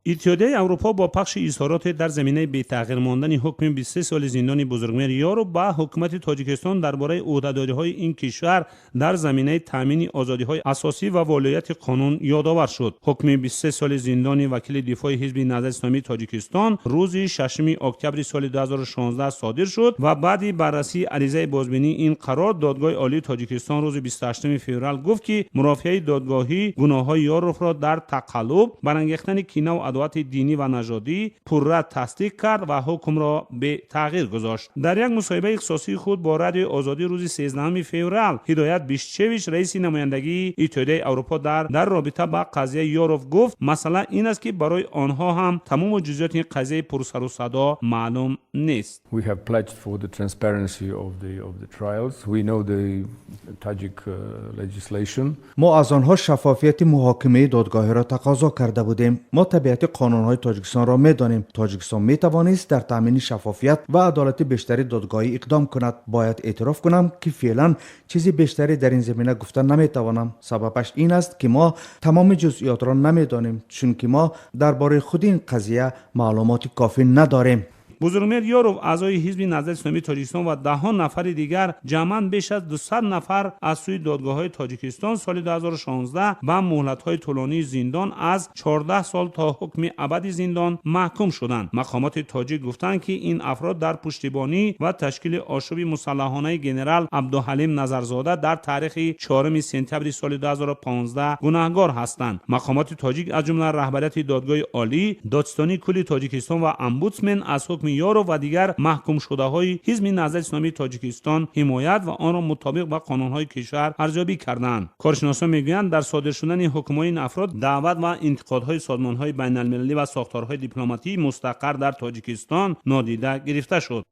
Иттиҳодияи Аврупо бо пахши изҳороте дар заминаи бетағйир мондани ҳукми 23 соли зиндони Бузургмеҳр Ёров ба ҳукумати Тоҷикистон дар бораи ӯҳдадориҳои ин кишвар дар заминаи таъмини озодиҳои асосӣ ва волоияти қонун ёдовар шуд. Ҳукми 23 соли зиндони вакили дифои Ҳизби Наҳзати Исломии Тоҷикистон рӯзи 6 октябри соли 2016 содир шуд ва баъди баррасии аризаи бозбинии ин қарор Додгоҳи Олии Тоҷикистон рӯзи 28 феврал гуфт, ки мурофиаи додгоҳӣ гуноҳҳои Ёровро дар тақаллуб, барангехтани кинаву адовати динӣ ва нажодӣ пурра тасдиқ кард ва ҳукмро бетағйир гузошт. Дар як мусоҳибаи ихтисосии худ бо Радиои Озодӣ рӯзи 13 феврал Ҳидоят Бишчевич, раиси намояндагии Иттиҳодияи Аврупо, дар робита ба қазияи Ёров гуфт, масъала ин аст, ки барои онҳо ҳам тамому ҷузъиёти ин қазияи пурсару садо маълум нест. We have pledged for the transparency of the trials. We know the Tajik legislation. Мо аз онҳо шаффофияти муҳокимаи додгоҳиро тақозо карда будем. Мо табиати қонунҳои Тоҷикистонро медонем. Тоҷикистон метавонист дар таъмини шаффофият ва адолати бештари додгоҳӣ иқдом кунад. Бояд эътироф кунам, ки феълан чизи бештаре дар ин замина гуфта наметавонам. Сабабаш ин аст, ки мо тамоми ҷузъиётро намедонем, чунки мо дар бораи худи ин қазия маълумоти кофӣ надорем. Бузургмеҳр Ёров, аъзои Ҳизби Наҳзати Исломии Тоҷикистон, ва даҳҳо нафари дигар, ҷамъан беш аз 200 нафар, аз сӯи додгоҳҳои Тоҷикистон соли 2016 ба муҳлатҳои тӯлонии зиндон аз 14 сол то ҳукми абади зиндон маҳкум шуданд. Мақомоти тоҷик гуфтанд, ки ин афрод дар пуштибонӣ ва ташкили ошӯби мусаллаҳонаи генерал Абдуҳалим Назарзода дар таърихи 4 сентябри соли 2015 гунаҳгор ҳастанд. Мақомоти тоҷик, аз ҷумла раҳбарияти Додгоҳи Олӣ, Додситонии кулли Тоҷикистон ва омбудсмен, аз ҳукми Ёров ва дигар маҳкумшудаҳои Ҳизби Наҳзати Исломии Тоҷикистон ҳимоят ва онро мутобиқ ба қонунҳои кишвар арзёбӣ карданд. Коршиносон мегӯянд, дар содир шудани ҳукмҳои ин афрод даъват ва интиқодҳои созмонҳои байналмилалӣ ва сохторҳои дипломатии мустақар дар Тоҷикистон нодида гирифта шуд.